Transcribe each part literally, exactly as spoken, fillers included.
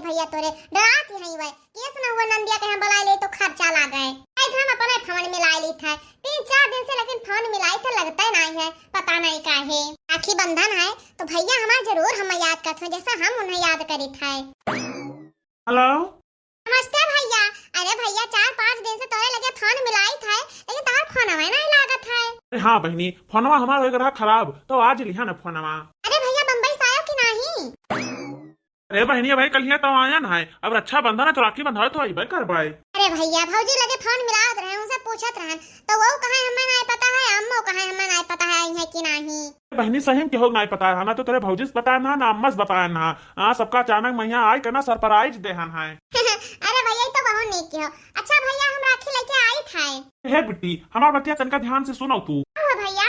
भैया तोरे डरात ही हई वै, केस न हुआ नंदिया के हम बुलाए ले तो खर्चा लागे। आई हम अपने फोन मिलाए ली थे, तीन चार दिन से लेकिन फोन मिलाई थे, लगते नहीं है, पता नहीं काहे। राखी बंधन है तो भैया हमार जरूर हम याद करत हैं, जैसा हम उन्हें याद करी थे। हेलो। नमस्ते भैया। अरे भैया, चार पाँच दिन से तोरे लगे फोन मिलाई थे, लेकिन तोहार फोनवा नहीं लागत है। अरे हाँ बहिनी, फोनवा हमार हो रहा खराब, तो आज लिहा न फोनवा। अरे भैया, बम्बई से आयो कि नहीं? अरे बहिनी, भाई कल हियाँ तो आयन है, अब रक्षाबंधन है तो राखी बंधावे तो अइबे करबै। अरे भैया, भौजी लगे फोन मिलावत रहे, उनसे पूछत रहन, तो वो कहे हमें नहीं पता है, अम्मो कहे हमें नहीं पता है, आई है कि नहीं। बहिनी सही में केहू के नहीं पता है ना, तो तोरे भौजी से बताए ना, ना अम्मा से बताए ना। हाँ, सबका अचानक मैया आए के ना सरप्राइज देहन है। अरे भैया, ई तो बहुत नीक हो। अच्छा भैया, हम राखी लेके आई थे। हे बिट्टी, हमार बतिया तनका ध्यान से सुनो तू। का हो भैया?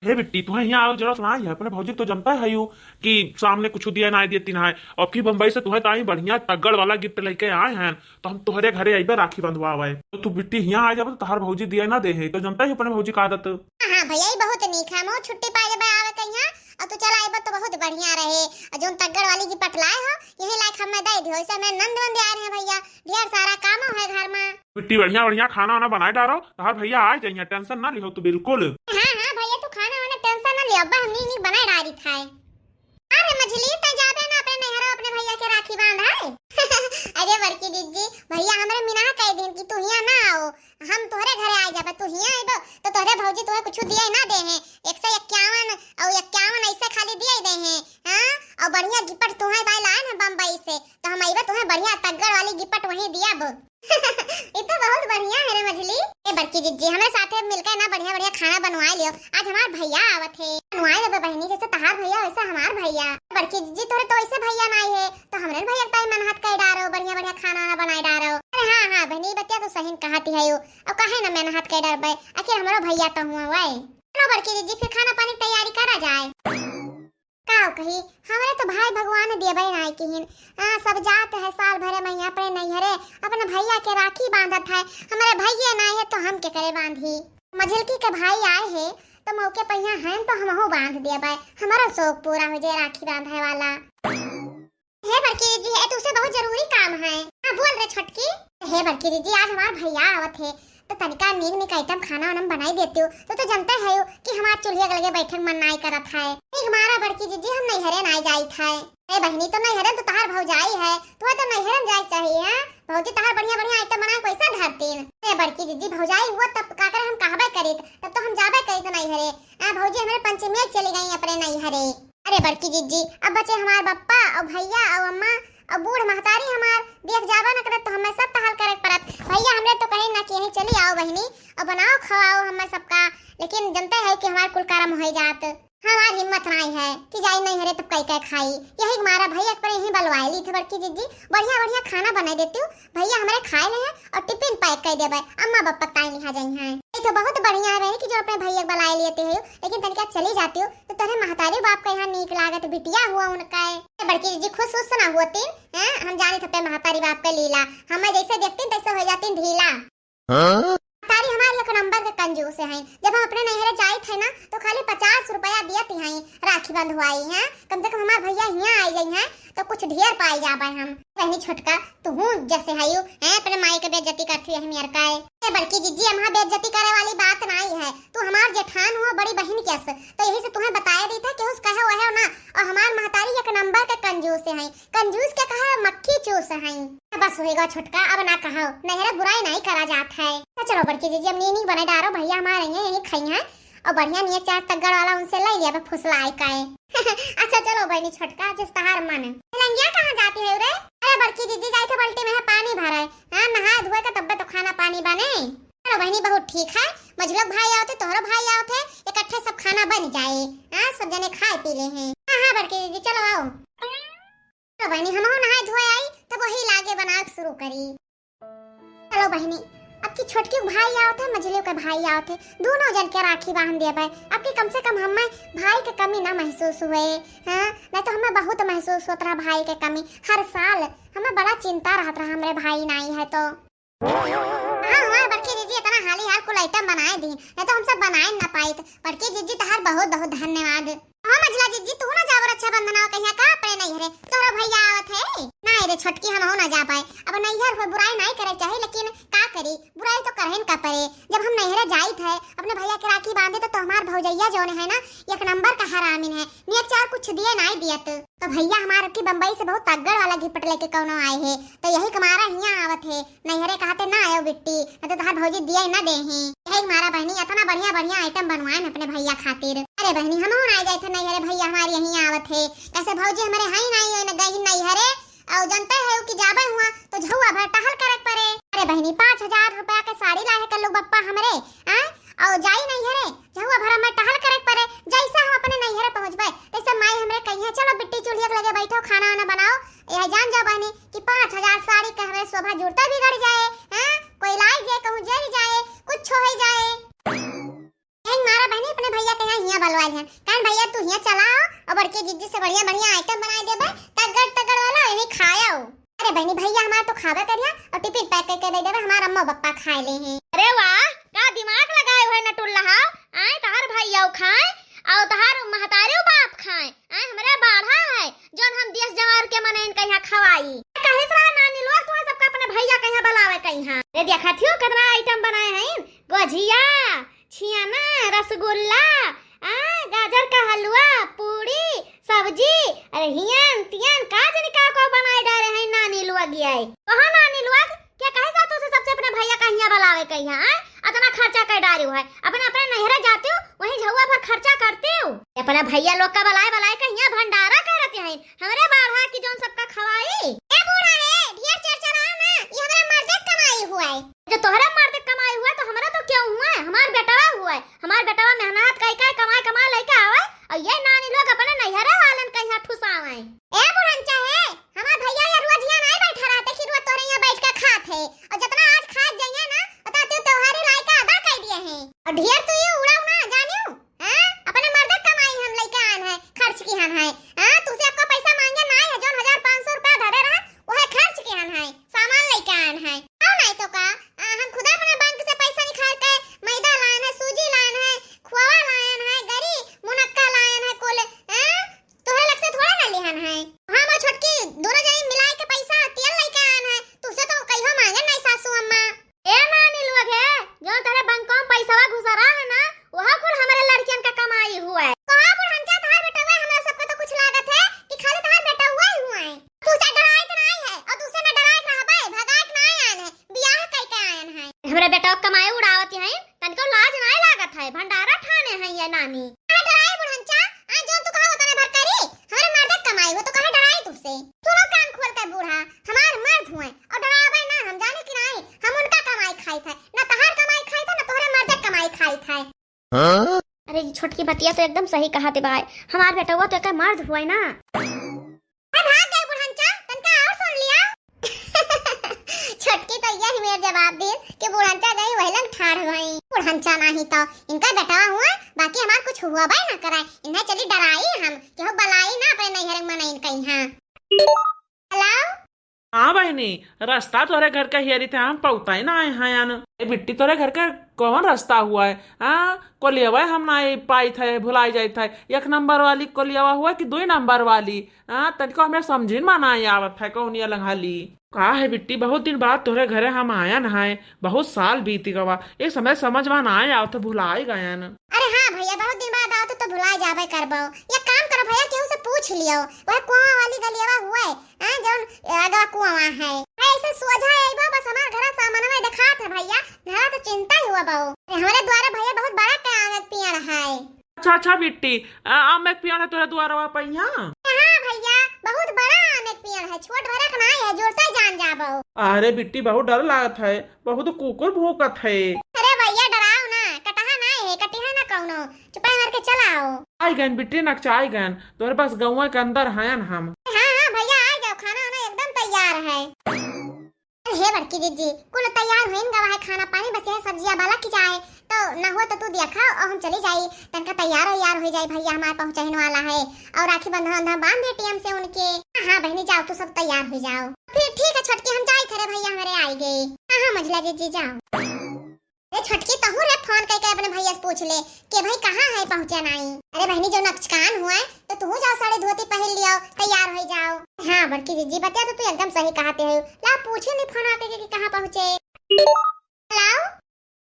हे बिट्टी, तुहे यहाँ आवे जरूरत ना है, अपने भौजी तो जनता है यू कि सामने कुछ दिया ना देती ना है। अब की बम्बई से तुहे ताई बढ़िया तगड़ वाला गिफ्ट लेके आए हैं, तो हम तोहरे घरे अइबे राखी बंधवावे। तो तू बिट्टी हियाँ आ जाबे तो तहार भौजी दिया ना दे है, तो जनता ही अपने भौजी का आदत। हाँ, हाँ भैया, ई बहुत नीक है। हमहू छुट्टी पाए लेबे आवे के यहाँ, और तू चला अइबे तो बहुत बढ़िया रहे। और जोन तगड़ वाली की पटलाए हो, यही लायक हमें दे दियो। इसे हमें नंद वंद आए रहे भैया, ढेर सारा कामो है घर में। बिट्टी बढ़िया बढ़िया खाना वाना बनाए डारो, तहार भैया आ जाइए, टेंशन ना लिहो तू बिल्कुल। हाँ, हाँ भैया, तू खाना वाना टेंशन ना लियो, अब्बा हम नीक नीक बनाए डारी था। अरे मझली, तै जाबे ना अपने नैहरो अपने भैया के राखी बांधाए? अरे बड़की जिज्जी, भैया हमरे मिनाह कह दिन कि तू हियाँ ना आओ, हम तोहरे घरे आ जाबे। तू हियाँ अइबो तो तोहरे भौजी तोहे कुछ दिए ना दे हैं। एक सौ इक्यावन और इक्यावन ऐसे खाली दिए दे हैं, हाँ? और बढ़िया गिफ्ट तोहे दाई लाए ना बम्बई से, तो हम अइबे तोहे बढ़िया तगड़ वाली गिफ्ट वहीं दियाबो। ई तो बहुत बढ़िया है रे मझली। ए बड़की जिज्जी, हमरे साथे मिलके ना बढ़िया बढ़िया खाना बनवाए लियो। आज हमार भैया आवत है। बनवाए लेबे बहिनी, जैसे तहार भैया वैसे हमार भैया। बड़की जिज्जी, तोरे तो वैसे भैया नाई है, तो हमरे भैया के ताई मेहनत कर डारो, बढ़िया बढ़िया खाना ना बनाए डारो। अरे हाँ, हाँ बहिनी, बतिया तो सही कहती है यू। अब काहे ना मेहनत कर डरबे, आखिर हमरो भैया तो हुआ वै। चलो बड़की जिज्जी, फिर खाना पानी की तैयारी करा जाए। का कही, हमरे तो भाई भगवान देबे नाई किहिन। हाँ, सब जात है साल भरे में यहाँ अपने नैहरे, अपने भैया के राखी बांधत है। हमरे भैया नाई है तो हम के करे बांधी? मझिलकी के भाई आए है तो मौके पर यहाँ हैं तो हमहू बांध देबे, हमारा शौक पूरा हो जाए राखी बांधे वाला। हे बड़की जी, ए तुसे बहुत जरूरी काम है। हाँ बोल रे छोटकी। हे बड़की जी, आज हमार भैया आवत है तो तनिका नीक नीक आइटम खाना वाना बनाई देती हूँ। तो, तो जनते है कि हमार चूल्हे के लगे बैठे के मन नाई करत है। नीक मारा बड़की जीजी, हम नैहरे नाई जाइत है। ए बहिनी, तो नैहरे तो तहार भौजाई है, तुम्हें तो नैहरे में जाए के चाहिए, हाँ? भौजी तहार बढ़िया बढ़िया आइटम बना के पैसा धरतीन। ए बड़की जीजी, भौजाई हुआ तब का करे हम कहबे करीत, तब तो हम जाबे करीत नैहरे। आ भौजी हमारे पंचमी चली गई अपने नैहरे। अरे बड़की जीजी, अब बचे हमार बप्पा और भैया और अम्मा अब बूढ़ महतारी हमार देख जाबा न करत तो हमें सब तहाल करे के पड़त। भैया हमरे तो कहीं ना कि यहीं चली आओ बहिनी और बनाओ खवाओ हमें सबका, लेकिन जनते है कि हमार कुल करम हो जात। हमार हिम्मत नाई है कि जाई नैहरे तब कई कई खाई, यही मारा भैया के पर यहीं बलवाए ली थे बड़की जीजी, बढ़िया बढ़िया खाना बनाई देती हूँ, भैया हमरे खाए ले हैं और टिफिन पैक कर देबे, अम्मा बप्पा ताई लिहा जाई हैं। ये तो बहुत बढ़िया है बहन कि जो अपने भैया के बुलाए लेते हो, लेकिन तनिका चली जाती हो तो तोहरे महतारी बाप का यहाँ नीक लागत बिटिया हुआ उनका है। ए बड़की जीजी खुश उस ना होती हैं, हम जाने थे अपने महतारी बाप का लीला, हमें जैसे देखती तैसे हो जाती ढीला। हाँ? महतारी हमारी एक नंबर के कंजूस है, जब हम अपने नैहरे जाइत है ना तो खाली पचास रुपया दियत हैं राखी बंधवाई हैं, कम से कम हमार भैया हियाँ आई जाई हैं तो कुछ ढेर पाई जाबे हम। बहनी छोटका, तू हूँ जैसे हयू, हैं, अपने माई के बेइज्जती करती है मेर का है। ए बड़की जीजी, हम बेइज्जती करे वाली बात नाई है, तू हमार जेठान हो, बड़ी बहन के अस, तो यही से तुम्हें बताए दी था, केहू से कहे वहे ना, और हमार महतारी एक नंबर के कंजूस है, कंजूस के कहे मक्खी चूस है। बस होएगा छोटका, अब ना कहो, नैहरे बुराई नाई करा जात है। तो चलो बड़की जीजी, अब नीनी बने डारो, भैया हमारे हैं, यही खाई हैं, और बढ़िया नियर चार तगड़ वाला उनसे ले लिया, अब फुसला आए का है। अच्छा चलो बहनी छोटका, जिस तहार मन। लंगिया कहाँ जाती है रे? अरे बड़की जीजी, जाई थे बाल्टी में है पानी भरे। हाँ, नहाए धोए के तब्बे तो खाना पानी बने। चलो बहनी, बहुत ठीक है, मझलक भाई आओ थे, तोहरो भाई आओ थे, इकट्ठे सब खाना बन जाए। हाँ, सब जने खाए पी ले हैं। हाँ, हाँ बड़की जीजी, चलो आओ। चलो बहनी, हमहू नहाए धोए आई, तब वही लागे बनाए शुरू करी। चलो बहिनी, अब की छोटकी के भाई आवत है, मझली के भाई आवत है, दोनों जन के राखी बांध देबे। अब की कम से कम हमें भाई के कमी ना महसूस हुए, हाँ, नहीं तो हमें बहुत महसूस होत रहा भाई के कमी। हर साल हमें बड़ा चिंता रहत रहा हमरे भाई नाई है तो। हाँ, हमारे बड़की जीजी इतना हाली हाल कुल आइटम बनाए दी, नहीं तो हम सब बनाए ना पाइत। बड़की जीजी तहार बहुत बहुत धन्यवाद। हाँ मझला जीजी, तू ना जाबो रक्षाबंधन आओ कहिया का अपने नैहरे, तोहरो भैया आवत है। ना अरे छोटकी, हमहू ना जा पाए। अब नैहर हुए, बुराई नाई करे चाही, लेकिन का करी, बुराई तो करहिन का परे। जब हम नैहरे जाइत है अपने भैया के राखी बांधे, तो, तो हमार भौजैया जौन है ना, एक नंबर का हरामिन है, नियत चार कुछ दिए नाई दियत। तो भैया हमार की बम्बई से बहुत तगड़ वाला gift लेके कौनो आए है, तो यही कमारा हियाँ आवत है। नैहरे कहते ना आयो बिट्टी, न तो तोहार भौजी दिया ही ना देही। यही मारा बहनी, इतना बढ़िया बढ़िया item बनवाए अपने भैया खातिर। अरे बहनी, हमहू ना जाए थे नैहरे, भैया हमारे यहीं आवत है। कैसे भौजी हमारे हैं ना, ये न गई नैहरे, और जानते है कि जाबे हुआ तो झुआ भर टहल करे परे। अरे बहनी, पाँच हजार रुपया के साड़ी लाए है कल्लू बप्पा हमरे, आ? और जाई नैहरे, झुआ भर में टहल करे परे। जैसे हम अपने नैहरे पहुँचबे, तैसे माई हमरे कहिए, "चलो बिट्टी, चूल्हे के लगे बैठो, खाना वाना बनाओ।" यह जान जाओ बहनी कि पाँच हजार साड़ी के हमें शोभा जुड़ता बिगड़ जाए, हैं? कोई लाई जाए, कहूँ जर जाए, कुछ हो जाए। यही मारा बहनी अपने भैया के यहाँ हियाँ बलवाइल हन। कहन, "भैया तू हियाँ चला आओ और बड़के जिज्जी से बढ़िया बढ़िया item बनाए देबे, तगड़ तगड़ वाला, यही खाए आओ।" अरे बहनी, भैया हमार तो खाबे करिया और tiffin pack करके दे देबे, हमार अम्मा बप्पा खाए ले हैं। अरे वाह, का दिमाग लगाए हुए नटुल्ला हाव, आए तहार भैया खाए और तहार महतारी बाप खाए, आए हमरे बाढ़ा है, जौन हम देश जवार के मनइन कहिया खवाई। कहिस रहा नानी लोग, तू सबका अपने भैया कहिया बुलावे कहिया। अरे देखा थियो कितना item बनाए हैं, गोझिया, छियाना, रसगुल्ला, आ, गाजर का हलवा, पूड़ी, सब्जी, अरे हियन तियन का जनी का को बनाए डारे हैं नानी लोग। ये कहा नानी लोग, क्या कहे जा तुझसे सबसे अपने भैया कहिया बुलावे कहिया, आ? इतना खर्चा कर डारी है, अपने, अपने नैहरे जाती हूँ, वहीं झुआ भर खर्चा करती हूँ। अपने भैया लोग का बुलाए बुलाए कहिया भंडारा करती हैं, हमरे बाढ़ा की जौन सबका खवाई। ए बूढ़ा रे, ढेर चरचराओ ना, ये हमरे मर्दे क कमाई हुआ है। जो तोहरे मर्दे क कमाई हुआ है, तो हमरा तो क्यों हुआ है? हमार बेटवा हुआ है, हमार बेटवा मेहनत कई कई कमाई कमाई लेके आवे, और ये नानी लोग अपने नैहरे वालन के यहाँ ठुसावे। ए बुढ़न चाहे, हमार भैया ये रोज यहाँ नहीं बैठा रहते कि रोज तोहरे यहाँ बैठ के खात है, और जितना आज खात जाइए ना, उतना तू त्योहारी लायका अदा कर दिए हैं। और ढेर तू ये उड़ाऊ ना जानियो, हाँ? अपने मर्दे क कमाई हम लेके आन है, खर्च की हन है, हाँ? तुझसे आपका पैसा मांगे ना है, जौन हजार पाँच सौ रुपया धरे रहा, वह खर्च के आन है, सामान लेके आन है। और नहीं तो का, आ, हम खुदा अपने बैंक से पैसा निकाल के मैदा लान है, सूजी लान है, खोवा लान है, गरी, मुनक्का लान है, कुल, हाँ? तोहरे लग से थोड़ा ना लिहन है। हम और छोटकी दोनों जनी मिलाई के पैसा तेल लेके आन है, तुझसे तो कहियो मांगे नहीं सासू अम्मा। ए नानी लोग है, जो तेरे बैंकों में पैसवा घुसरा है ना, वह कुल हमारे लड़कियन का कमाई हुआ है। कहा बुढ़नचा, तहार बेटवा, हमरा सबका तो कुछ लागत है कि खाली तहार बेटवा ही हुआ है। तू से डराइत नाई है और तू से न डराइत रहबे, भगाइत नाई आयन है, बियाह कइके आयन है। हमरा बेटवा कमाई उड़ावत है, तनको लाज नाई लागत है, भंडारा ठाने है ये नानी। काहे डराई बुढ़नचा, आ जो तू कहा तने भर करी, हमरे मर्दे क कमाई हो तो काहे डराई तुझसे। सुनो कान खोल के बूढ़ा, हमार मर्द हुए और डरावे ना, हम जाने कि नाई, हम उनका कमाई खाइत है, ना तहार कमाई खाइत है, ना तोहरे मर्दे क कमाई खाइत है। हाँ? अरे, ई छोटकी बतिया तो एकदम सही कहत बाय। हमार बेटवा तो एकर मर्द हुए ना। ए, भाग गई बुढ़नचा, तनका और सुन लिया। छोटकी तो यही मेर जवाब दी कि बुढ़नचा गई वही लंग ठाड़ हुई। बुढ़नचा नाही तो इनका बेटवा हुए, बाकी हमार कुछ हुआ भाई ना कराए। इन्हें चली डराई हम कि हो बलाई ना अपने नैहर में नहीं कहीं। हाँ। Hello? हाँ बहिनी, रस्ता तोहरे घर के हेरी थे, हम पौता ही ना आए हैं यान। ए बिट्टी, तोहरे घर के कौन रस्ता हुआ है? हाँ, कोलियवा हम ना पाई थे, भुलाई जाई थे। एक नंबर वाली कोलियवा हुआ कि दुई नंबर वाली? हाँ, तनिको हमें समझिन मा ना आवत है कौन ये लंघाली। का है बिट्टी, बहुत दिन बाद तोहरे घरे हम आयन है, बहुत साल बीत गवा, ये समय समझ मा ना आवत, भुलाई गयन। अरे हाँ भैया, बहुत दिन बाद आओ तो, तो भुला जाबे करबो। एक काम करो भैया, केहू से पूछ लियो, वह कुआं वाली गलियावा हुए, हाँ, जौन अगवा कुआं है। है ऐसे सोझा अइबो, बस हमार घरा सामनवा देखात है भैया, घरा तो चिंता ही हुआ बाऊ। अरे हमारे द्वारा भैया बहुत बड़ा के आम के पेड़ है। अच्छा, अच्छा बिट्टी, आ, आम के पेड़ है तोरे द्वारवा पे यहाँ? हाँ भैया, बहुत बड़ा आम के पेड़ है, छोट भरक ना है, जोर से जान जाबो। अरे बिट्टी, बहुत डर लागत है। बहुत कुकुर भौंकत है। अरे भैया डराओ ना, कटहा ना है, कटिहा ना कौनो, चुपाई मार के चला आओ। आई गन बिट्टी, नकचाई गन, तोहरे पास गौवा के अंदर हयन हम। हाँ, हाँ भैया आ जाओ, खाना वाना एकदम तैयार है। अरे हे बड़की जिज्जी, कुल तैयार होइन गवा है खाना पानी, बस यह सब्जिया बाला की जाए, तो ना हो तो तू दिया खाओ और हम चली जाई, तनका तैयार वैयार हो जाई भैया हमार पहुँचहिन वाला है, और राखी बंधन उंधन बांध दे टीएम से उनके। हाँ, हाँ बहनी जाओ, तू सब तैयार हो जाओ। फिर ठीक है छोटकी, हम जाई थे रे भैया, हमारे आई गए। हाँ, हाँ, मझला जीजी जाओ। अरे छोटकी, तहू रे फोन कइके अपने भइया से पूछ ले कि भाई कहाँ है, पहुँचे नाई। अरे बहिनी, जो नचकान हुआ है तो तू जाओ, साड़ी धोती पहिर लियो, तैयार होइ जाओ। हाँ बड़की जिज्जी, बतिया तो तू एकदम सही कहते हो। ला पूछी नहीं फोन आके कि कहाँ पहुँचे। हेलो।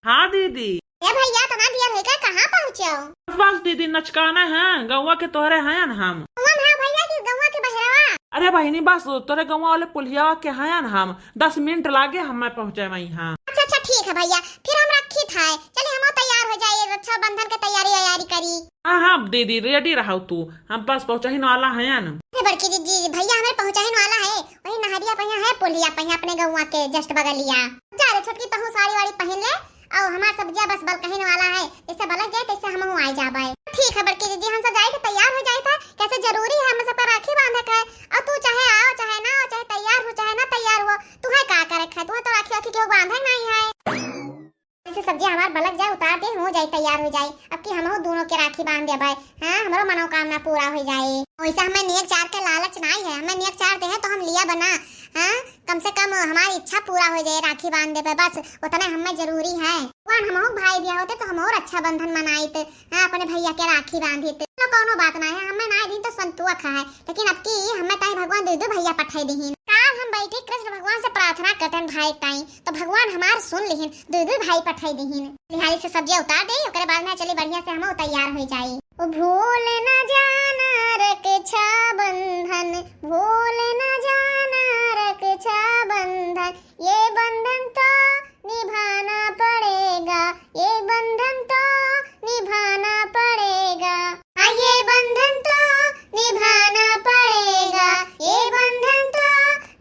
हाँ दीदी। ए भइया, तना दियर होइ गए, कहाँ पहुँचे हो? बस बस दीदी, नचकाना है, गौवा के तोहरे हैं हम। गौवा में है भइया कि गौवा के बहरवा? अरे बहिनी, बस तोरे गौवा वाले पुलिया के हैं हम, दस मिनट लागे हमें पहुँचे में यहाँ। अच्छा अच्छा, ठीक है भइया, फिर हम रखी था, चली हम तैयार होइ जाए, रक्षाबंधन के तैयारी वैयारी करी। हाँ हाँ दीदी, रेडी रहो तू, हम बस पहुँचहिन वाला हैं। अरे बड़की दीदी, भइया हमें पहुँचहिन वाला है, वही नहरिया पहिया है, पुलिया पहिया अपने गौवा के just बगलिया। जा रे छोटकी, तहू साड़ी वाड़ी पहिन ले, और हमार सब्जिया बस बलकहिन वाला है, जैसे बलक जाए तैसे हमहू आए जाबे। ठीक है बड़की दीदी, हम सब जाए के तैयार होइ जाए था, कैसे जरूरी है हम सबका राखी बांधे के, और तू चाहे आओ चाहे ना आओ, चाहे तैयार हो चाहे ना तैयार हो, तुहे का करे के है, तुहे तो राखी वाखी केहू बांधे नहीं है। जैसे सब्जी हमार बलक जाए, उतार दे, हो जाए, तैयार हो जाए, अब की हमहू दोनों के राखी बांध देबे। हाँ, हमरो मनोकामना पूरा हो जाए। वैसे हमें नेक चार के लालच नाई है, हमें नेक चार दे है तो हम लिया बना। हाँ, कम से कम हमारी इच्छा पूरा हो जाए, राखी बांध देबे, बस उतने हमें जरूरी है। भगवान हमहू भाई दिया होते तो हम और रक्षाबंधन मनाइत, हाँ, अपने भइया के राखी बांधित। चलो कौनो बात ना है, हमें ना दिन तो संतुआ खा है, लेकिन अब की हमें ताई भगवान दुई दुई भइया पठाई दिहिन। काल हम बैठी कृष्ण भगवान से प्रार्थना करतन भाई ताई, तो भगवान हमार सुन लिहिन, दुई दुई भाई पठाई दिहिन। निहारी से सब्जिया उतार दे, ओकरे बाद में चली बढ़िया से हम तैयार हो जाई। ओ भूल न जाना रक्षाबंधन, भूल न जाना रक्षाबंधन, ये बंधन तो निभाना पड़ेगा, ये बंधन तो निभाना पड़ेगा। हाँ, ये बंधन तो निभाना पड़ेगा, ये बंधन तो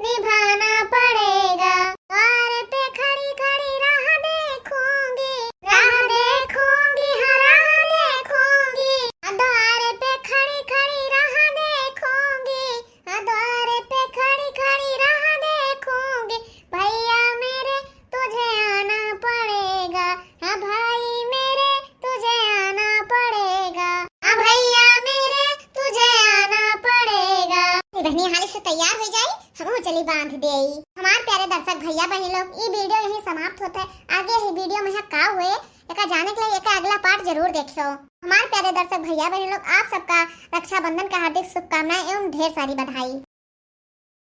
निभाना पड़ेगा। द्वार पे खड़ी खड़ी राह देखूंगी, राह देखूंगी, हाँ, राह देखूंगी। हाँ, द्वार पे खड़ी खड़ी राह देखूंगी, हाँ, द्वार पे खड़ी खड़ी राह देखूंगी। भैया मेरे, तुझे आना पड़ेगा, हाँ भाई मेरे, तुझे आना पड़ेगा, हाँ भैया मेरे, तुझे आना पड़ेगा। बहनी हाली से तैयार हो जाई, हम चली बांध देई। हमार प्यारे दर्शक भैया बहनी लोग, ई वीडियो यहीं समाप्त होता है। आगे ही वीडियो में यहाँ का हुए, एका जाने के लिए एका अगला पार्ट जरूर देखियो। हमार प्यारे दर्शक भैया बहनी लोग, आप सबका रक्षाबंधन का हार्दिक शुभकामनाएं एवं ढेर सारी बधाई।